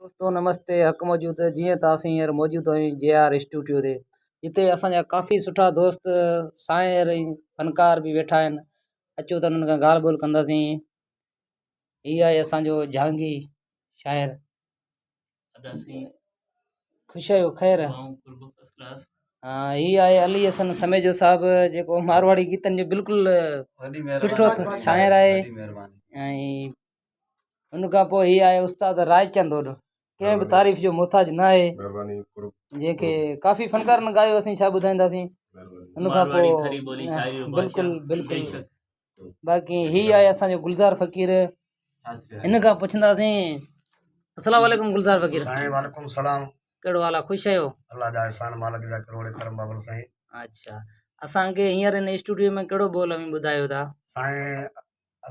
دوستو نمستي حق موجود جيئن ته اسين هينئر موجود آهيون جي آر اسٽوڊيو تي جتي اسان جا ڪافي سٺا دوست شاعر ۽ فنڪار به ويٺا آهن اچو ته انهن کان ڳالهه ٻولهه ڪنداسين هي آهي اسان جو جهانگي شاعر خوش آهيو خير هي آهي علي حسن سميجو صاحب جيڪو مارواڙي گيتن جو بلڪل سٺو شاعر آهي ۽ ان کان پوء هي آهي استاد رائچند اوڏ ڪنهن به تعريف جو محتاج نه آهي جنهن کي ڪافي فنڪارن ڳايو اسين ڇا ٻڌائينداسين ان کان پوء بلڪل بلڪل باقي هي آهي اسان جو گلزار فقير هن کان پڇنداسين السلام عليڪم گلزار فقير سائين وعليڪم السلام ڪهڙو حال آهي خوش آهيو الله جا احسان مالڪ جا ڪروڙ ڪرم بابل سائين اچھا اسان کي هينئر هن اسٽوڊيو ۾ ڪهڙو ٻول اوهين ٻڌايو ٿا سائين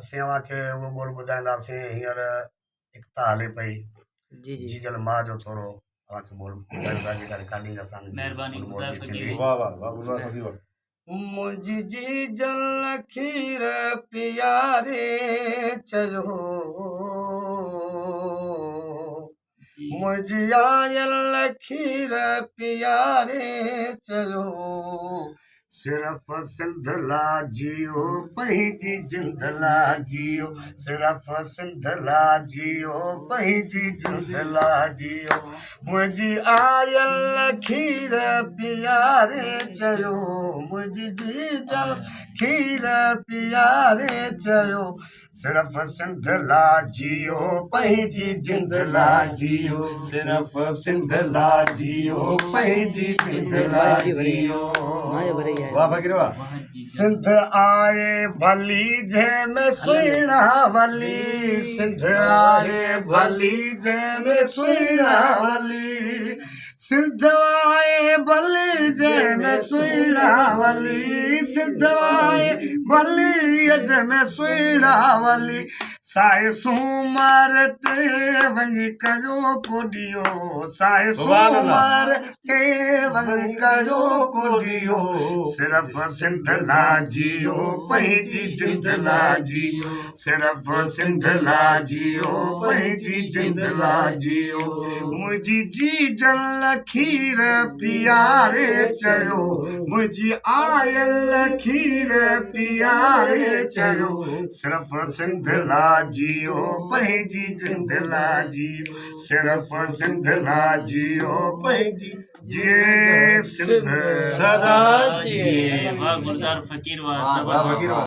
اسين اوهان کي اهو ٻول ٻڌائينداسين هينئر ايڪتا هلي پئي جي جي جيجل ماء جو ٿورو اوهان کي ٻول ٻڌايون ٿا جيڪا رڪارڊنگ اسان جي مهرباني ان ٻول گلزار جي فقير. ٿيندي. واھ واھ واھ گلزار فقير واھ. منهنجي جيجل کير پياري چيو منهنجي آيل کير پياري چيو صرف سنڌ لا جيو پنهنجي جند لا جيو صرف سنڌ لا جيو پنهنجي جند لا جيو منهنجي آيل کير پياري چيو منهنجي جيجل کير پياري چيو صرف سنڌ لا جيو پنهنجي جند لا جيو صرف سنڌ لا جيو پنهنجي جند لا جيو واھ فقير واھ. سنڌ آهي ڀلي جنهن ۾ سهڻا ولي سنڌ آهي ڀلي جنهن ۾ سهڻا ولي سنڌ آهي ڀلي جنهن ۾ سهڻا ولي سنڌ آهي ڀلي جنهن ۾ سهڻا ولي سائي سومر تي وڃي ڪيو ڪوڏيو سائي سومر تي وڃي ڪيو ڪوڏيو صرف سنڌ لا جيو پنهنجي جند لا جيو صرف سنڌ لا جيو پنهنجي جند لا جيو منهنجي جيجل کير پياري چيو منهنجي آيل کير پياري چيو صرف سنڌ لا جيو پنهنجي جند لا جيو صرف سنڌ لا جيو پنهنجي جيئي سنڌ سدا جيئي. واھ گلزار فقير واھ واھ فقير واھ.